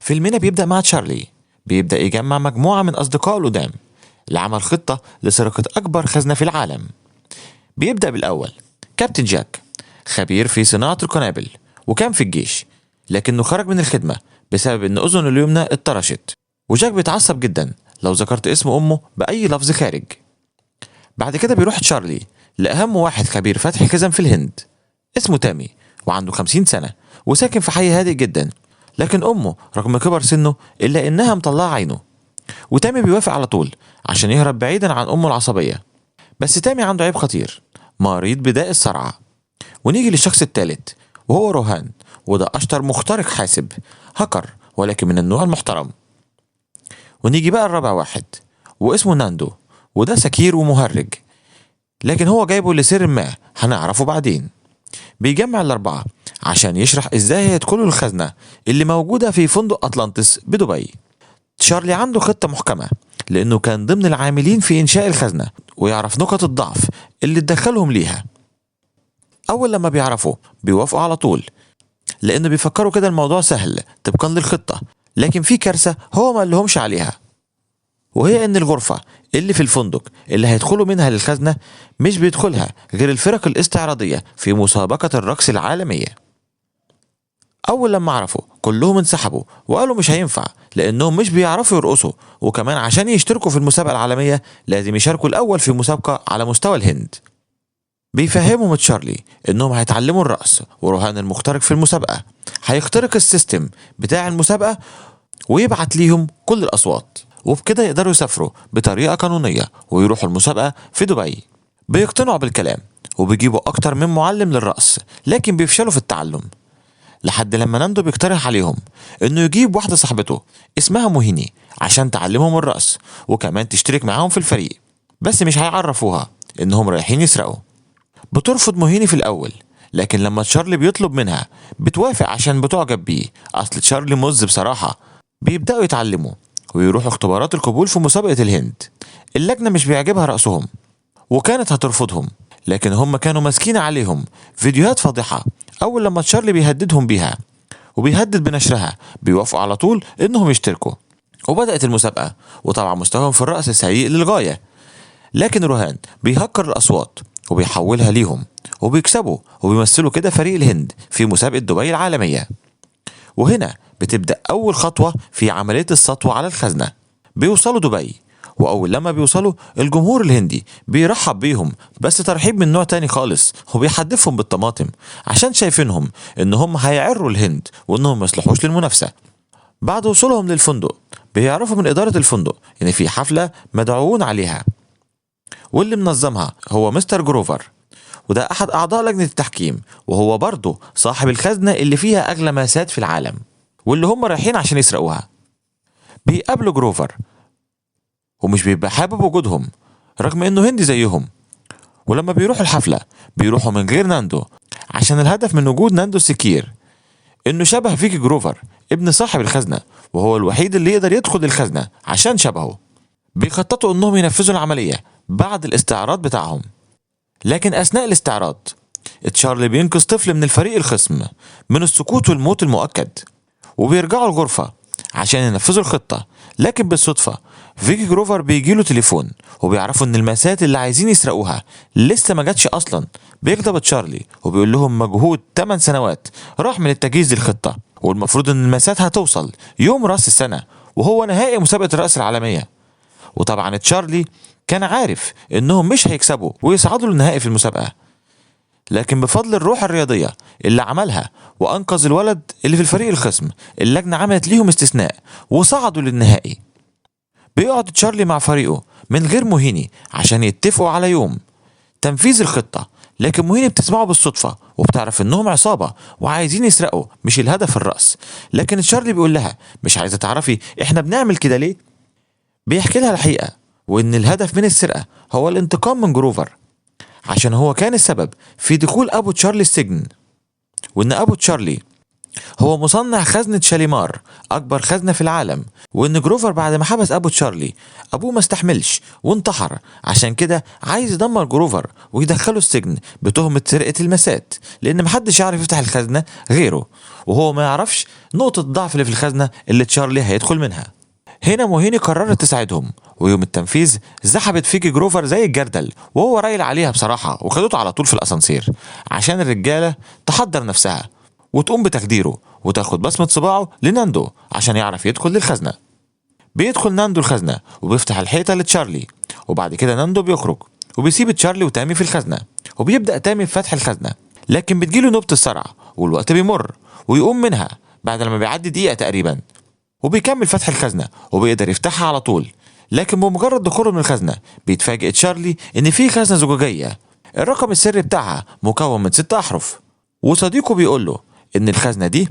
فيلمنا بيبدأ مع تشارلي بيبدأ يجمع مجموعة من أصدقائه القدام لعمل خطة لسرقة أكبر خزنة في العالم. بيبدأ بالأول كابتن جاك، خبير في صناعة القنابل وكان في الجيش، لكنه خرج من الخدمة بسبب إن أذنه اليمنى اتطرشت، وجاك بيتعصب جدا لو ذكرت اسم أمه بأي لفظ خارج. بعد كده بيروح تشارلي لأهم واحد خبير فتح خزن في الهند، اسمه تامي وعنده 50 سنة وساكن في حي هادئ جدا، لكن أمه رغم كبر سنه إلا إنها مطلعة عينه. وتامي بيوافق على طول عشان يهرب بعيدا عن أمه العصبية. بس تامي عنده عيب خطير، مريض بداء الصرع. ونيجي للشخص الثالث وهو روهان، وده أشطر مخترق حاسب هاكر ولكن من النوع المحترم. ونيجي بقى الرابع واحد واسمه ناندو، وده سكير ومهرج، لكن هو جايبه لسر ما هنعرفه بعدين. بيجمع الأربعة عشان يشرح إزاي هيدخلوا الخزنة اللي موجودة في فندق أطلانتس بدبي. تشارلي عنده خطة محكمة لأنه كان ضمن العاملين في إنشاء الخزنة ويعرف نقط الضعف اللي تدخلهم ليها. أول لما بيعرفوا بيوافقوا على طول لأنه بيفكروا كده الموضوع سهل طبقا للخطة، لكن في كارثة هو ما قالهمش عليها، وهي إن الغرفة اللي في الفندق اللي هيدخلوا منها للخزنة مش بيدخلها غير الفرق الاستعراضية في مسابقة الرقص العالمية. أول لما عرفوا كلهم انسحبوا وقالوا مش هينفع لأنهم مش بيعرفوا يرقصوا، وكمان عشان يشتركوا في المسابقة العالمية لازم يشاركوا الأول في مسابقة على مستوى الهند. بيفهمهم تشارلي إنهم هيتعلموا الرقص، وروهان المخترق في المسابقة هيخترق ال system بتاع المسابقة ويبعت ليهم كل الأصوات، وبكده يقدروا يسافروا بطريقة قانونية ويروحوا المسابقة في دبي. بيقتنعوا بالكلام وبيجيبوا أكتر من معلم للرقص، لكن بيفشلوا في التعلم، لحد لما ناندو بيقترح عليهم إنه يجيب واحدة صاحبته اسمها موهيني عشان تعلمهم الرقص وكمان تشترك معاهم في الفريق، بس مش هيعرفوها إنهم رايحين يسرقوا. بترفض موهيني في الأول، لكن لما تشارلي بيطلب منها بتوافق عشان بتعجب بيه، أصل تشارلي مز بصراحة. بيبدأوا يتعلموا ويروحوا اختبارات القبول في مسابقة الهند. اللجنة مش بيعجبها رأسهم وكانت هترفضهم، لكن هم كانوا ماسكين عليهم فيديوهات فاضحة. أول لما تشارلي بيهددهم بيها وبيهدد بنشرها بيوافقوا على طول إنهم يشتركوا. وبدأت المسابقة، وطبعا مستواهم في الرقص سيء للغاية، لكن روهان بيهكر الأصوات وبيحولها ليهم وبيكسبوا وبيمثلوا كده فريق الهند في مسابقة دبي العالمية. وهنا بتبدأ أول خطوة في عملية السطو على الخزنة. بيوصلوا دبي، وأول لما بيوصلوا الجمهور الهندي بيرحب بيهم، بس ترحيب من نوع تاني خالص، وبيحدفهم بالطماطم عشان شايفينهم إنهم هيعروا الهند وإنهم ميصلحوش للمنافسة. بعد وصولهم للفندق بيعرفوا من إدارة الفندق إن في حفلة مدعوون عليها، واللي منظمها هو مستر جروفر، وده أحد أعضاء لجنة التحكيم، وهو برضه صاحب الخزنة اللي فيها أغلى ماسات في العالم واللي هم رايحين عشان يسرقوها. بيقابلوا جروفر ومش بيبقى حابب وجودهم رغم انه هندي زيهم. ولما بيروحوا الحفلة بيروحوا من غير ناندو، عشان الهدف من وجود ناندو السكير انه شبه فيكي جروفر ابن صاحب الخزنة، وهو الوحيد اللي يقدر يدخل الخزنة عشان شبهه. بيخططوا انهم ينفذوا العملية بعد الاستعراض بتاعهم، لكن اثناء الاستعراض تشارلي بينقذ طفل من الفريق الخصم من السقوط والموت المؤكد، وبيرجعوا الغرفة عشان ينفذوا الخطة. لكن بالصدفة فيكي جروفر بيجيله تليفون وبيعرفوا ان الماسات اللي عايزين يسرقوها لسه ما جاتش اصلا. بيغضب تشارلي وبيقول لهم مجهود 8 سنوات راح من التجهيز للخطة، والمفروض ان الماسات هتوصل يوم راس السنة وهو نهائي مسابقة الرأس العالمية. وطبعا تشارلي كان عارف انهم مش هيكسبوا ويصعدوا للنهائي في المسابقة، لكن بفضل الروح الرياضية اللي عملها وأنقذ الولد اللي في الفريق الخصم، اللجنة عملت ليهم استثناء وصعدوا للنهائي. بيقعد تشارلي مع فريقه من غير موهيني عشان يتفقوا على يوم تنفيذ الخطة، لكن موهيني بتسمعه بالصدفة وبتعرف انهم عصابة وعايزين يسرقوا مش الهدف الرأس. لكن تشارلي بيقول لها مش عايزة تعرفي احنا بنعمل كده ليه؟ بيحكي لها الحقيقة وان الهدف من السرقة هو الانتقام من جروفر عشان هو كان السبب في دخول أبو تشارلي السجن، وإن أبو تشارلي هو مصنع خزنة شاليمار، أكبر خزنة في العالم، وإن جروفر بعد ما حبس أبو تشارلي أبوه ما استحملش وانتحر، عشان كده عايز يدمر جروفر ويدخله السجن بتهمة سرقة المسات، لأن محدش يعرف يفتح الخزنة غيره، وهو ما يعرفش نقطة الضعف اللي في الخزنة اللي تشارلي هيدخل منها. هنا موهيني قررت تساعدهم، ويوم التنفيذ زحبت فيكي جروفر زي الجردل وهو رايل عليها بصراحة، وخدته على طول في الأسانسير عشان الرجالة تحضر نفسها وتقوم بتخديره وتاخد بصمة صباعه لناندو عشان يعرف يدخل للخزنة. بيدخل ناندو الخزنة وبيفتح الحيطة لتشارلي، وبعد كده ناندو بيخرج وبيسيب تشارلي وتامي في الخزنة، وبيبدأ تامي في فتح الخزنة، لكن بتجيله نوبة الصرع والوقت بيمر ويقوم منها بعد لما بيعدي دقيقة تقريبا، وبيكمل فتح الخزنة وبيقدر يفتحها على طول. لكن بمجرد دخوله من الخزنة بيتفاجئ تشارلي إن في خزنة زجاجية الرقم السري بتاعها مكون من 6 أحرف، وصديقه بيقول له إن الخزنة دي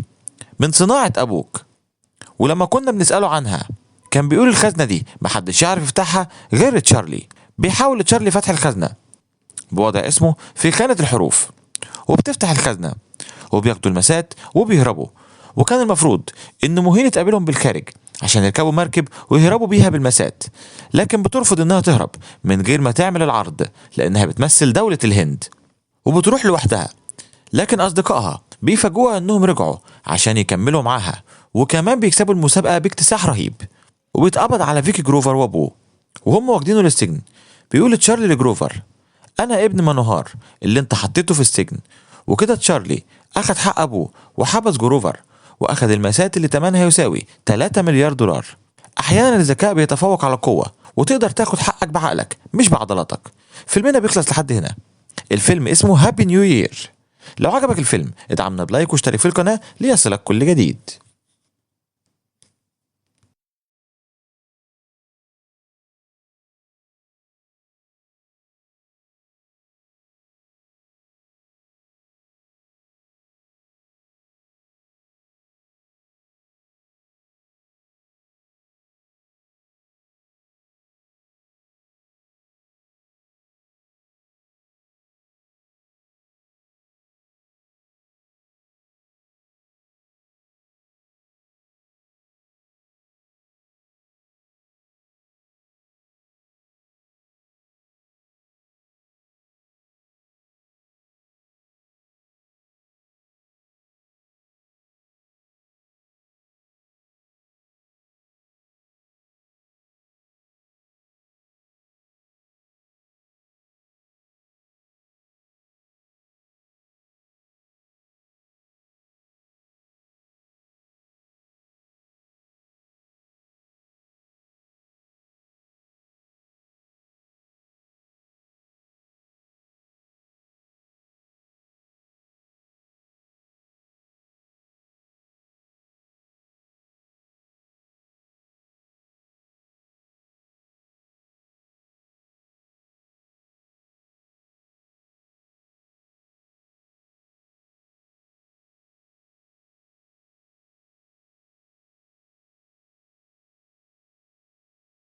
من صناعة أبوك، ولما كنا بنسأله عنها كان بيقول الخزنة دي محدش يعرف يفتحها غير تشارلي. بيحاول تشارلي فتح الخزنة بوضع اسمه في خانة الحروف، وبتفتح الخزنة وبياخدوا المسات وبيهربوا. وكان المفروض إن موهيني تقابلهم بالخارج عشان يركبوا مركب ويهربوا بيها بالمسات، لكن بترفض إنها تهرب من غير ما تعمل العرض لأنها بتمثل دولة الهند، وبتروح لوحدها. لكن أصدقائها بيفاجئوها إنهم رجعوا عشان يكملوا معاها، وكمان بيكسبوا المسابقة باكتساح رهيب. وبيتقبض على فيكي جروفر وأبوه وهم واخدينه للسجن. بيقول تشارلي لجروفر: أنا ابن مانوهار اللي أنت حطيته في السجن. وكده تشارلي أخد حق أبوه وحبس جروفر وأخد المسات اللي تمنها يساوي 3 مليار دولار. أحيانا الذكاء بيتفوق على القوة، وتقدر تاخد حقك بعقلك مش بعضلاتك. فيلمنا بيخلص لحد هنا. الفيلم اسمه Happy New Year. لو عجبك الفيلم ادعمنا ب like واشترك في القناة ليصلك كل جديد.